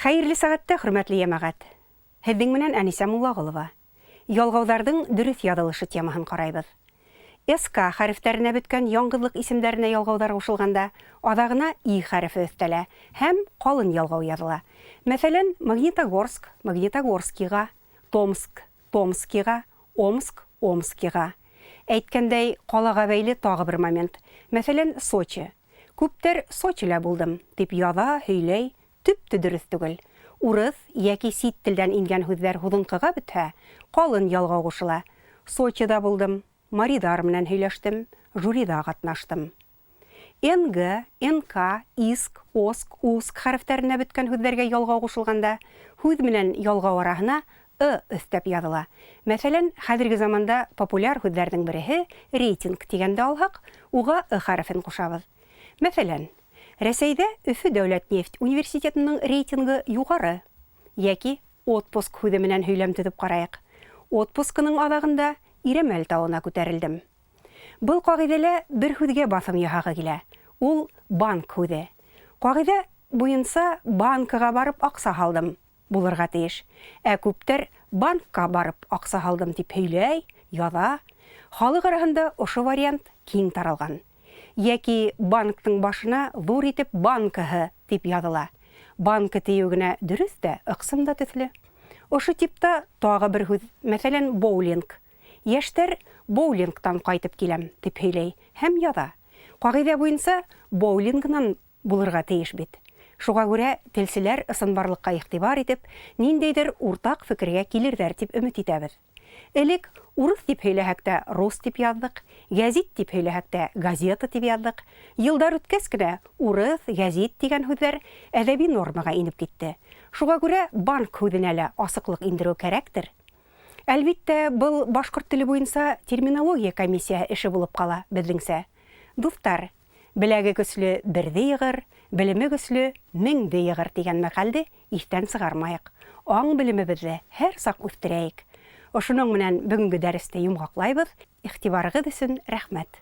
Хәйерле сәғәттә, хөрмәтле йәмәғәт! Һеҙҙең менән Әнисә Муллағолова. Ялғауҙарҙың дөрөҫ яҙылышы темаһын ҡарайбыҙ. СК хәрефтәренә бөткән яңғыҙлыҡ исемдәренә ялғауҙар ҡушылғанда, аҙағына и хәрефе өҫтәлә һәм ҡалын ялғау яҙыла. Мәҫәлән, Магнитогорск, Магнитогорскиға, Томск, Томскиға, Омск, Омскиға. Әйткәндәй, ҡалаға бәйле тағы бер момент. Мәҫәлән, Сочи. Күптәр Сочилә булдым, дип яҙа, һөйләй, төп тә дөрөҫ түгел. Урыҫ йәки сит телдән ингән һүҙҙәр һуҙынҡыға бөтһә, ҡалын ялғау ҡушыла. Сочида булдым, Маридар менән һөйләштем, жюриҙа ҡатнаштым. НГ, НК, иск, оск, уск хәрефтәренә бөткән һүҙҙәргә ялғау ҡушылғанда, һүҙ менән ялғау араһына ы өҫтәп яҙыла. Мәҫәлән, хәҙерге заманда популяр һүҙҙәрҙең береһе рейтинг тигәнде алһаҡ, уға ы хәрефен ҡушабыҙ. Мәҫәлән, Рәсәйҙә Өфө дәүләт нефть университетының рейтингы юғары. Йәки отпуск һүҙе менән һөйләм төҙөп ҡарайыҡ. Отпускының аҙағында Ирәмәл тауына күтәрелдем. Был ҡағиҙәлә бер һүҙгә баҫым яһағы килә. Ул банк һүҙе. Ҡағиҙә буйынса банкыға барып аҡса һалдым булырға тейеш. Ә күптәр банкка барып аҡса һалдым тип һөйләй, яҙа. Халыҡ араһында ошо вариант киң таралған. Йәки банктың башына ҙур итеп банкаһы тип яҙыла. Банка тиеү генә дөрөҫ тә, ыҡсым да төҫлө. Ошо типта тағы бер һүҙ, мәҫәлән, боулинг. Йәштәр боулингтан ҡайтып киләм, тип һөйләй һәм яҙа. Ҡағиҙә буйынса боулингынан булырға тейеш бит. Шуға күрә телселәр ысынбарлыҡҡа иғтибар итеп, ниндәйҙер уртаҡ фекергә килерҙәр тип өмөт итәбеҙ. Элек урыҫ тип һөйләһәк тә рус тип яҙҙыҡ, гәзит тип һөйләһәк тә газета тип яҙҙыҡ. Йылдар үткәс кенә урыҫ, гәзит тигән һүҙҙәр әҙәби нормаға инеп китте. Шуға күрә банк һүҙенә лә асыҡлыҡ индереү кәрәктер. Әлбиттә, был башҡорт теле буйынса терминология комиссияһы эше булып ҡала, беҙҙеңсә. Дуҫтар, беләге көслө берҙе йығыр, белеме көслө меңде йығыр тигән мәҡәлде иҫтән сығармайыҡ. Аң-белемебеҙҙе һәр саҡ үҫтерәйек. Ошоноң менән бөгөнгө дәресте йомғаҡлайбыҙ. Иғтибарығыҙ өсөн рәхмәт.